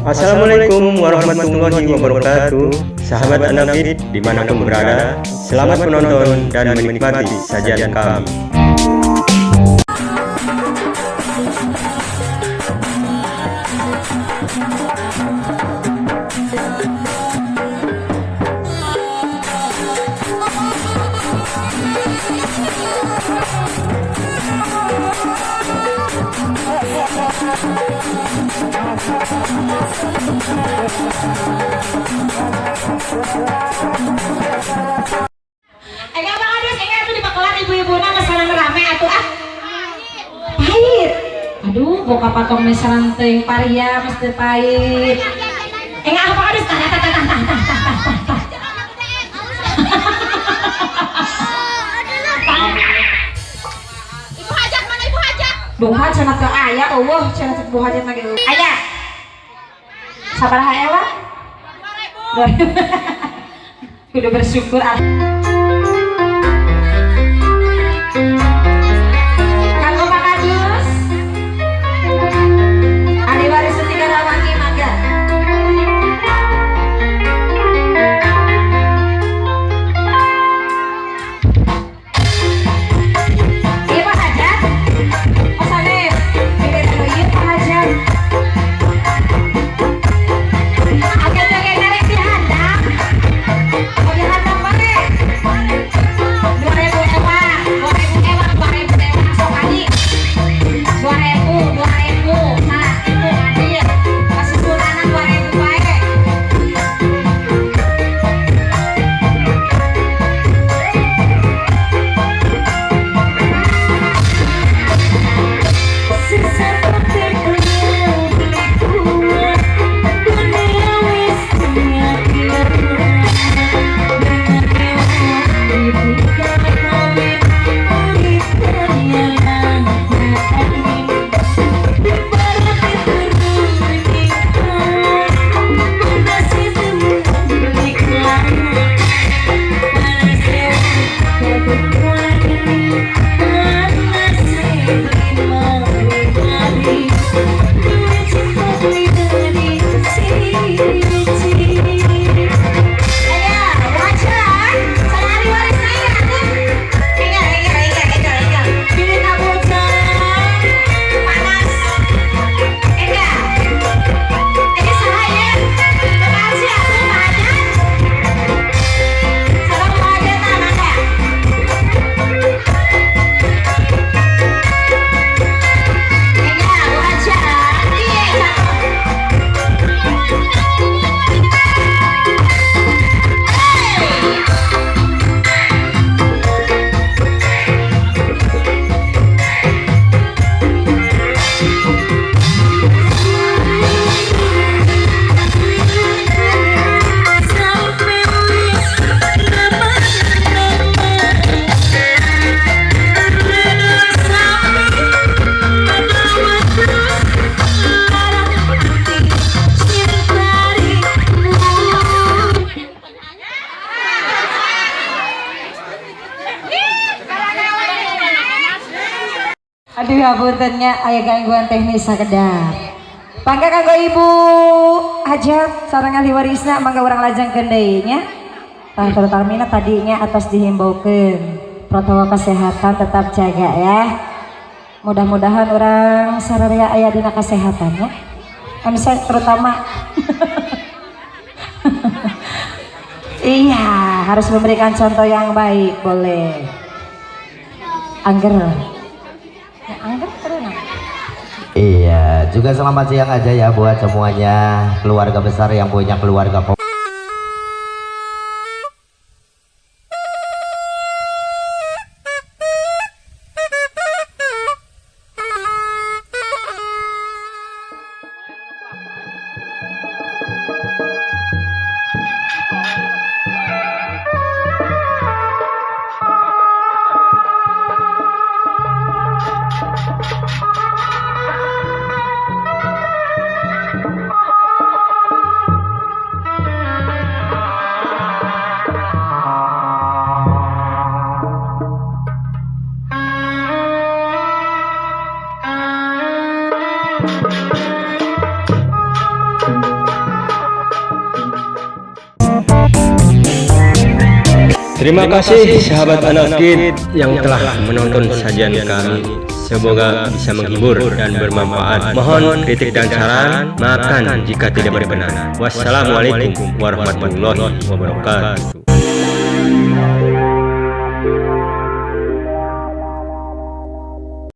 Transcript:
Assalamualaikum warahmatullahi wabarakatuh. Sahabat Anafit dimanapun berada, selamat menonton dan menikmati sajian kami. Enggak, Bang Adus, enggak atuh dibakelan ibu-ibuna masalah rame atuh ah. Pahit. Aduh, boka patong mesaran teuing paria mesti pahit. Enggak, Bang Adus, tah tah tah tah tah tah tah tah tah. Ibu hajat mana, ibu hajat? Buha cenah teu aya, eueuh cenah teu bu hajat lagi. Aya. Sabaraha ewa? 2000. Kudu bersyukur ah. Kanggo Pak Kadus. Ahli waris Seti Karawangi, mangga. Iya, Pak Hajat. Oh, sanes. Beda anu ieu, Pak Hajat. Oke, oke, narik di handap. Oh, di handap mana? 2000 ewa, 2000 ewa, 2000 ewa, sok adi. 2000, 2000. Nah, itu adil. Kasusunana 2000 wae. Ayo, wajar. Saya ahli waris saya atuh. Enggak, enggak, enggak, enggak, enggak. Pilih bocah. Panas. Enggak. Ini saya. Terima kasih atuh, Pak Hajat. Salam Pak Hajat, ah, mangga. Enggak, wajar. Iya, cakep. Hey! Aduh, hapunten nya, aya gangguan teknis sakedap. Pangga kanggo Ibu Hajat sareng ahli warisna, mangga urang lajengkeun deui nya. Tah, terutamina tadinya atas dihimbaukeun protokol kesehatan tetap jaga ya. Mudah-mudahan urang sararea aya dina kesehatan ya. Anu terutama, iya, harus memberikan contoh yang baik, boleh. Angger. Ya, angger terus. Iya, juga selamat siang aja ya buat semuanya, keluarga besar yang punya keluarga. Terima kasih, sahabat Anakid yang telah menonton sajian kami. Semoga bisa menghibur dan bermanfaat. Mohon kritik dan saran, maafkan jika tidak berkenan. Wassalamualaikum warahmatullahi wabarakatuh.